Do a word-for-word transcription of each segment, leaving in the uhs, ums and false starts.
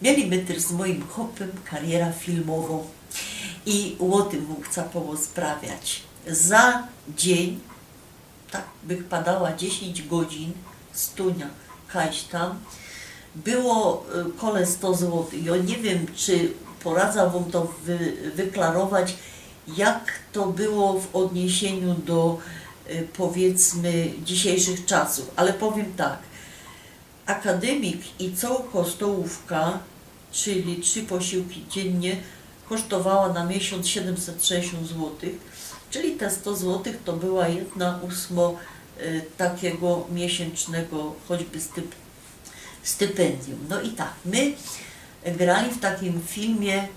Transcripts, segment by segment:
Mieli my tyż z mojim chopym karierã filmowōm i ô tym wōm chca porozprawiać. Za dziyń, tak bych padała, dziesiyńć godzin stunia kajś tam, było, y, kole sto złotych. I ô, niy wiym, czy poradza wōm to wy-, wyklarować, jak to było w ôdniesiyniu do, y, powiydzmy, dzisiyjszych czasōw. Ale powiym tak. Akadymik i cołko stołōwka, czyli trzi posiłki dziynnie, kosztowała na miesiōnc siedymset sześćdziesiōnt złotych, czyli te sto złotych to była jedna ōsmo, y, takigo miesiyncznego choćby styp-, stypyndium. No i tak, my grali w takim filmie,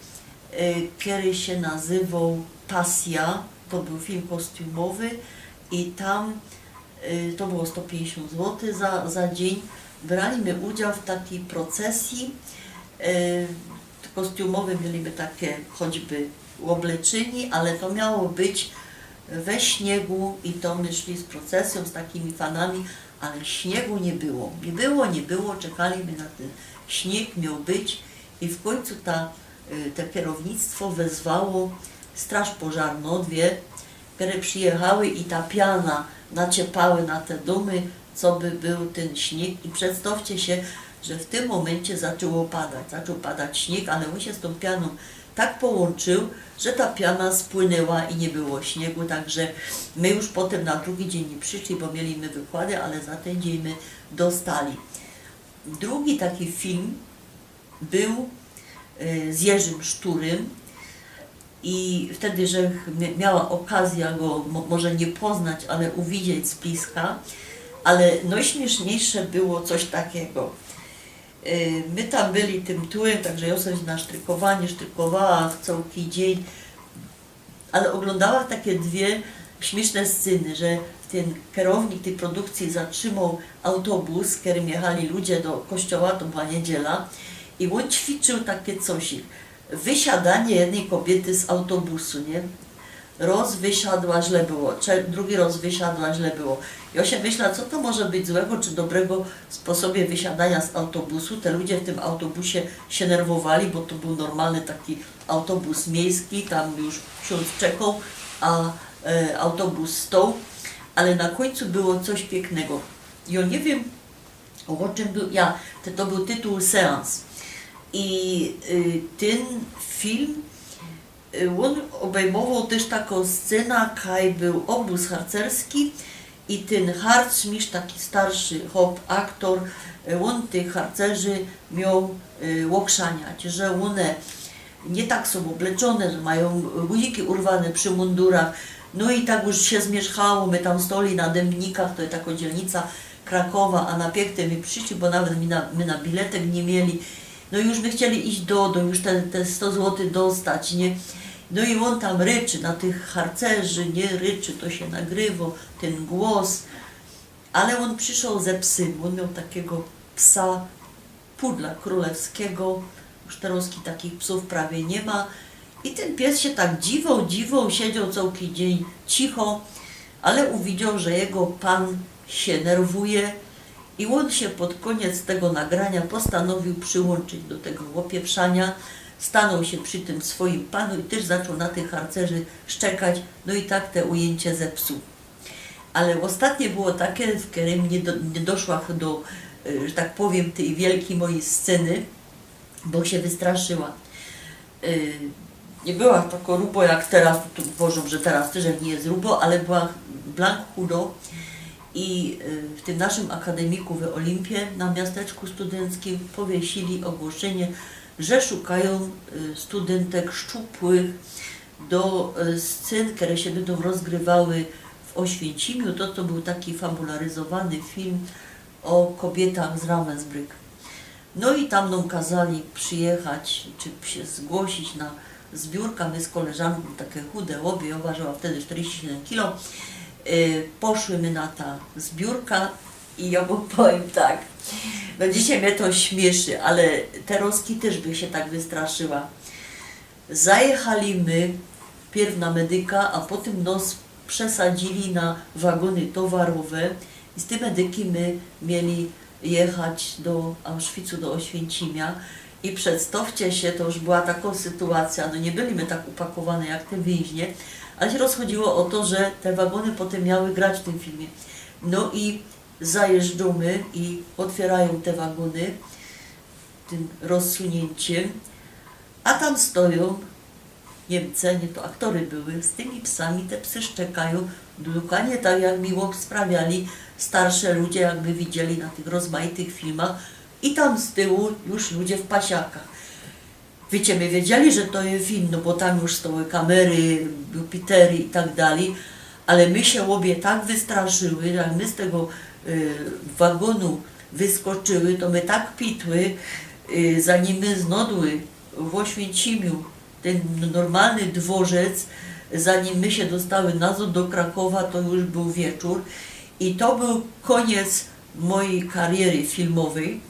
y, kery sie nazywoł Pasja. To bōł film kostiumowy i tam, y, to było sto piyńćdziesiōnt złotych za, za dziyń. Brali my udział w takij procesji, y, kostiumowy, mieli my take choćby ôbleczyni, ale to miało być we śniegu i to my szli z procesjōm, z takimi fanami, ale śniegu niy było. Niy było, niy było, czekali my na tyn śniyg, mioł być i w kōńcu ta, y, te kerownictwo wezwało straż pożarnõ, dwie, kere przijechały i ta piana naciepały na te dōmy, coby bōł tyn śniyg. I przedstŏwcie sie, że w tym mōmyncie zaczło padać, zaczōł padać śniyg, ale ôn sie z tōm pianōm tak połōnczył, że ta piana spłynyła i niy było śniygu, tak że my już potym na drugi dziyń niy prziszli, bo mieli my wykłady, ale za tyn dziyń my dostali. Drugi taki film bōł, y, z Jerzym Szturym i wtedy, że mia-, miała ôkazjã go mo-, może niy poznać, ale uwidzieć z bliska, ale nojśmiyszniejsze było coś takigo. Y, my tam byli tym tułym, tak że jŏ sie na sztrykowaniu sztrykowała w cołki dziyń, ale ôglōndała take dwie śmiyszne sceny, że tyn kerownik tyj produkcyje zatrzimoł autobus, kerym jechali ludzie do kościoła, to była niedziela, i ôn ćwiczył take coś, wysiadanie jednyj kobiyty z autobusu, niy? Roz wysiadła, źle było, cze-, drugi roz wysiadła, źle było. Jŏ sie myśla, co to może być złego czy dobrego w sposobie wysiadania z autobusu? Te ludzie w tym autobusie sie nerwowali, bo to bōł normalny taki autobus miejski, tam już ksiōndz czekoł, a, e, autobus stoł, ale na kōńcu było coś piyknego. Jŏ niy wiym, ô czym bōł, ja, to, to bōł tytuł Seans. I, y, tyn film, y, ôn ôbejmowoł tyż takõ scenã, kaj bōł ôbōz harcerski i tyn harcmistrz, taki starszy chop, aktor, y, ôn tych harcerzy mioł, y, ôchrzaniać, że ône niy tak sōm ôbleczōne, że majōm guziki urwōne przi mundurach. No i tak już sie zmierzchało, my tam stali na Dymnikach, to je takŏ dzielnica Krakowa, a na piykty my prziszli, bo nawet my na, my na biletek niy mieli. No i już my chcieli iś do, do, już te, te sto złotych dostać, niy? No i ôn tam ryczy na tych harcerzy, niy? Ryczy, to sie nagrywo, tyn głos. Ale ôn prziszoł ze psym, ôn mioł takigo psa, pudla krōlewskigo, już terŏzki takich psōw prawie niy ma. I tyn pies sie tak dziwoł, dziwoł, siedzioł cołki dziyń cicho, ale uwidzioł, że jego pan sie nerwuje i ôn sie pod kōniec tego nagraniŏ postanowiōł prziłōnczyć do tego ôpieprzaniŏ. Stanoł sie przi tym swojim panu i tyż zaczōn na tych harcerzy szczekać, no i tak te ujyńcie zepsuł. Ale ôstatnie było take, w kerym niy do-, niy doszła do, e, że tak powiym, tyj wielkij mojij sceny, bo sie wystraszyła. E, niy była tak rubo jak teroz, tu uważōm, że teroz tyż niy je rubo, ale była blank chudo i, e, w tym naszym akademiku w Ôlimpie na miasteczku studynckim powiesili ôgłoszynie, że szukajōm, e, studyntek szczupłych do, e, scyn, kere sie bydōm rozgrywały w Ôświyncymiu. To, to bōł taki fabularyzowany film ô kobiytach z Ravensbrück. No i tam nōm kazali przijechać, czy sie zgłosić na zbiōrka. My z koleżankōm, take chude ôbie, jŏ ôbŏ ważyła wtedy sztyrdziści siedym kilo, e, poszły my na ta zbiōrka i jŏ wōm powiym tak. No dzisiej mie to śmiyszy, ale terŏzki tyż bych sie tak wystraszyła. Zajechali my piyrw na medyka, a potym nŏs przesadzili na wagōny towarowe i z tyj medyki my mieli jechać do Auschwitzu, do Ôświyncymiŏ. I przedstŏwcie sie, to już była takŏ sytuacyjŏ, no niy byli my tak upakowane jak te wiynźnie, ale sie rozchodziło ô to, że te wagōny potym miały grać w tym filmie. No i zajeżdżōmy i ôtwiyrają te wagōny tym rozsuniynczym, a tam stojōm Niymczi, niy, to aktory były, z tymi psami, te psy szczekajōm, dokładnie tak jak mi ôbsprawiali starsze ludzie, jak my widzieli na tych rozmajtych filmach. I tam z tyłu już ludzie w pasiakach. Wiycie, my wiedzieli, że to je film, no bo tam już stoły kamery, kompiyutery i tak dalij, ale my sie ôbie tak wystraszyły, jak my z tego y, wagōnu wyskoczyły, to my tak pitły, y, zanim my znodły w Ôświęcimiu tyn normalny dworzec, zanim my sie dostały nazŏd do Krakowa, to już bōł wieczōr. I to bōł kōniec mojij kariery filmowyj.